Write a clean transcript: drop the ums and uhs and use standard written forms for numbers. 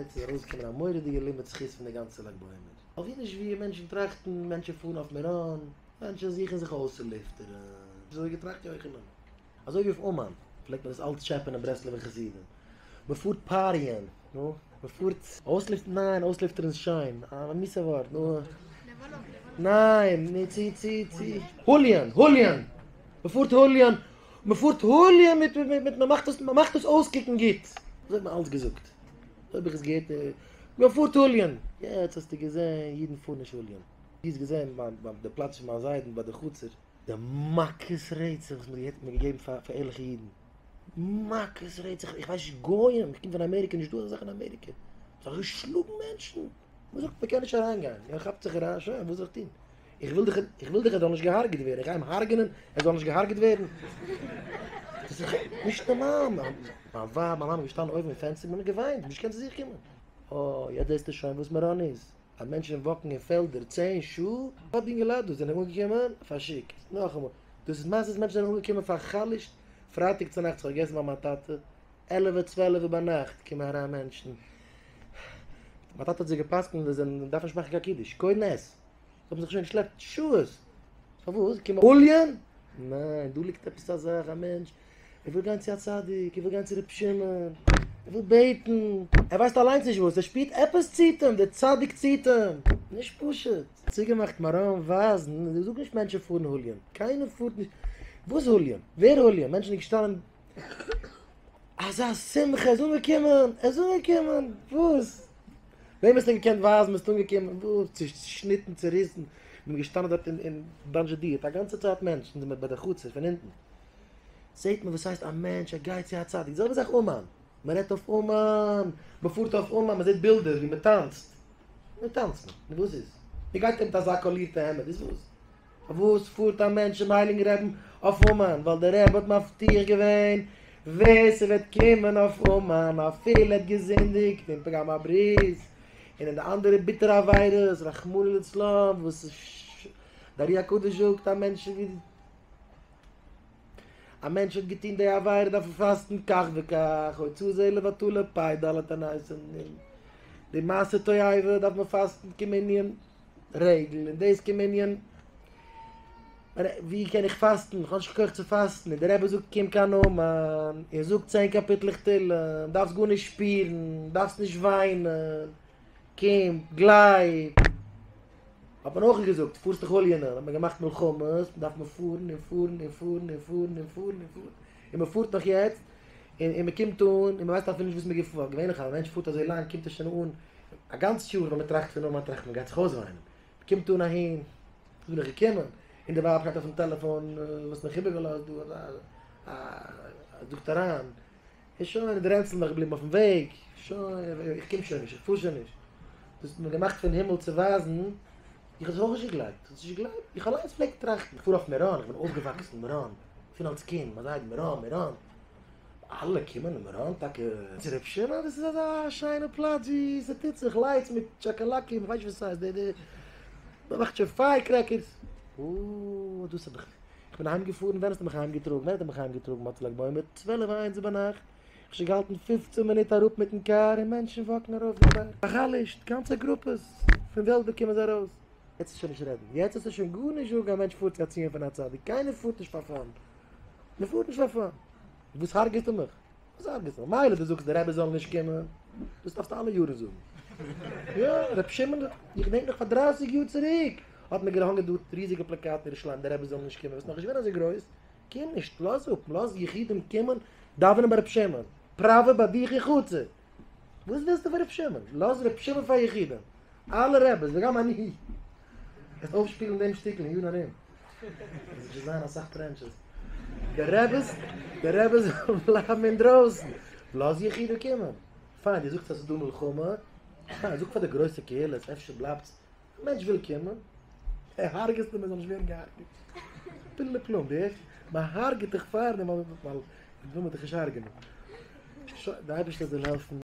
יעצט איז ארויסגעקומען א מורא'דיגע לימוד זכות פון די גאנצע לג בעומר. אויף ווי נישט ווי מענטשן טראכטן, מענטשן פארן אויף מירון, מענטשן זוכן זיך אויסצולופטערן. אזוי געטראכט יוחנן. אזוי ווי אויף אומאן פלעגט מען עס אלץ טשעפענען ברסלב'ע חסידים. מען פארט פאריען, נו, מען פארט. אויסלופטערן, ניין, אויסלופטערן איז שיין, א מיסע ווארט, נו. ניין, נו, צו, צו, צו. הוליען, הוליען! מען פארט הוליען, מען פארט הוליען מיט, מיט, מיט, מען מאכט עס, מען מאכט עס אויסקוקן גוט. אזוי האט מען אלץ געזאגט. אזוי האב איך עס געהערט, מען פארט הוליען. יעצט האסטו געזען, אידן פארן נישט הוליען. דו האסט געזען ביים, ביים די פלאץ פון מיין זיידן ביי די חצר, די מכות רצח וואס מען האט געגעבן פאר פאר ערליכע אידן. מכות רצח, איך ווייס נישט גוים, איך קום פון אמעריקע, נישטא אזא זאך אין אמעריקע. מען האט געשלאגן מענטשן. מען זאגט מען קען נישט אריינגיין, ער כאפט זיך אריין, שוין, וואס זאל איך טון? איך וויל דאך, איך וויל דאך ער זאל נישט געהארגעט ווערן, איך גיי אים הרג'נען ער זאל נישט געהארגעט ווערן? דאס איז נישט נארמאל, מיין ווייב, מיין מאמע איז געשטאנען אויבן אין פענסטער, מיר האבן געוויינט, נישט געקענט צו זיך קומען. אה, יעצט זעסטו שוין וואס מירון איז, אז מענטשן וואקן אין פעלדער צען שעה, פאר די אינגעלייט דא זענען אנגעקומען, פארשיקט, נאכאמאל, דאס איז מעשיות מענטשן זענען אנגעקומען פאר'חלש'ט, פרייטאג צונאכטס, איך האב געגעסן ביי מיין טאטע, עלעווע צוועלעווע ביינאכט קומען אריין מענטשן, מיין טאטע האט זיי גע'פסק'נט אז זיי דארפן נישט מאכן קיין קידוש, קודם עס, זיי האבן זיך שוין געשלעפט שעות, פארוואס? קומען הוליען? ניין, דא ליגט עפעס א זאך, א מענטש, ער וויל גיין צו א צדיק, ער וויל גיין צו ר' שמעון, ער וויל בעטן, ער ווייסט אליינס נישט וואס, ער שפירט עפעס ציט אים, דער צדיק ציט אים, נישט פשוט. צוגעמאכט מירון ווייזן, זאג נישט מענטשן פארן הוליען, קיינער פארט נישט, וואס הוליען? ווער הוליען? מענטשן זענען געשטאנען אזא שמחה, ער איז אנגעקומען, ער איז אנגעקומען, וואס? וועם האסטו געקענט ווייזן ביסט אנגעקומען, וואס? צושניטן, צוריסן, מ'איז געשטאנען דארט און באנדזשעדירט א גאנצע צייט מענטשן זענען ביי די חצר פון אונטן, זעט מען וואס הייסט א מענטש ער גייט צו א צדיק, די זעלבע זאך אומאן, מען רעדט אויף אומאן, מען פארט אויף אומאן, מען זעט בילדער ווי מען טאנצט, מען טאנצט נישט, נו וואס איז? מען גייט מיט אזא קאלירטע העמד, איז וואס? פארוואס פארט א מענטש צום הייליגן רעבן אויף אומאן? ווייל דער רבי האט מבטיח געווען ווער ס'וועט קומען אויף אומאן אפילו ער האט געזינדיגט אין פגם הברית און אין די אנדערע ביטערע עבירות רחמנא לצלן וואס די ארי הקדוש זאגט א מענטש ווי א מענטש האט געטון די עבירה דארף ער פאסטן כך וכך הוצאה זה לבטלה פ ד תענית און די מעשה תועבה דארף מען פאסטן כמנין רגל און דאס כמנין ווי קען איך פאסטן איך האב נישט קיין כח צו פאסטן און דער רבי זאגט קום קיין אומאן און זאג צען קאפיטלעך תהלים דארפסט גארנישט שפירן דארפסט נישט וויינען קום גלייב האט מען אויך געזאגט פארסט דיך הוליענען האט מען געמאכט מלחמות דארף מען פארן און פארן און פארן און פארן און פארן און פארן און מען פארט נאך יעצט און און מען קומט אן און מען ווייסט אפילו נישט וואס מען געפארט, געווענליך אז א מענטש פארט אזוי לאנג קומט ער שוין אן, א גאנץ יאר ווען מען טראכט פון אומאן טראכט מען גייט זיך אויסוויינען, מען קומט אן אהין, וואס בין איך געקומען, און די ווייב שרייט אויפן טעלעפאן וואס מיך איבערגעלאזט דא, א זאגט אריין, און שוין, און די רענצל נאך געבליבן אויפן וועג, שוין, איך קום שוין נישט, איך פאר שוין נישט, דאס האט מען געמאכט פון הימל צו ווייזן, איך האב עס אויך נישט געגלייבט, איך האב עס נישט געגלייבט, איך אליינס פלעג טראכטן, איך פאר אויף מירון, איך בין אויפגעוואקסן אין מירון, פון אלס קינד, מיין זיידע מירון, מירון. אלע קומען אין מירון טאקע צו ר' שמעון, דאס איז אזא שיינע פלאץ ווי ס'טוט זיך lights מיט טשאקאלאקים, כ'ווייס נישט וואס ס'הייסט, די די מ'מאכט שוין fire crackers, אוי דאס האב איך, כ'בין אהיים געפארן, ווען האסטו מיך אהיים געטראגן, ווען האט ער מיך אהיים געטראגן מוצאי לג בעומר, צוועלף איינס ביינאכט, כ'האב שוין געהאלטן פופצען מינוט אראפ מיטן קאר און מענטשן וואקן ארויף די בארג, פאר'חלש'ט, גאנצע גרופעס, פון וועלדער קומען זיי ארויס. יעצט איז שוין נישט רעדן, יעצט וועסטו שוין גארנישט זאגן א מענטש פארט צו א ציון פון א צדיק, קיינער פארט נישט פאר fun, מען פארט נישט פאר fun, וואס הרג'סטו מיך? וואס הרג'סטו מיך? מילא דו זאגסט די רבי זאל נישט קומען, דאס דארפסטו אלע יארן זאגן, יא רבי שמעון, איך געדענק נאך פאר דרייסיג יאר צוריק האט מען געהאנגען דא ריזיגע פלאקאטן אין ירושלים די רבי זאל נישט קומען, ביסט נאכנישט געווען אזוי גרויס, קום נישט, לאז אפ, לאז יחידים קומען דאווענען ביי רבי שמעון, פראווע ביי דיך אין חצר, וואס ווילסטו פון רבי שמעון? לאז רבי שמעון פאר יחידים, אלע רעבעס וגם אני, וועסט אויפשפילן דעם שטיקל אין יארן ארום, עס וועט שוין זיין אסאך פארענטשעס, די רעבעס, די רעבעס זאלן בלייבן אינדרויסן, לאז יחידים קומען, פיין דו זאגסט אז ס'איז דא מלחמה, פיין זאג פאר די גרויסע קהילות אפשר בלייבטס, א מענטש וויל קומען, הרג'סט אים ער זאל נישט ווערן געהארגעט, פילע פלום, דו הערסט? מען הרג'ט דיך פארדעם ווייל ווייל וויל מען דיך נישט הרג'נען, שוין, די אייבערשטער זאל העלפן.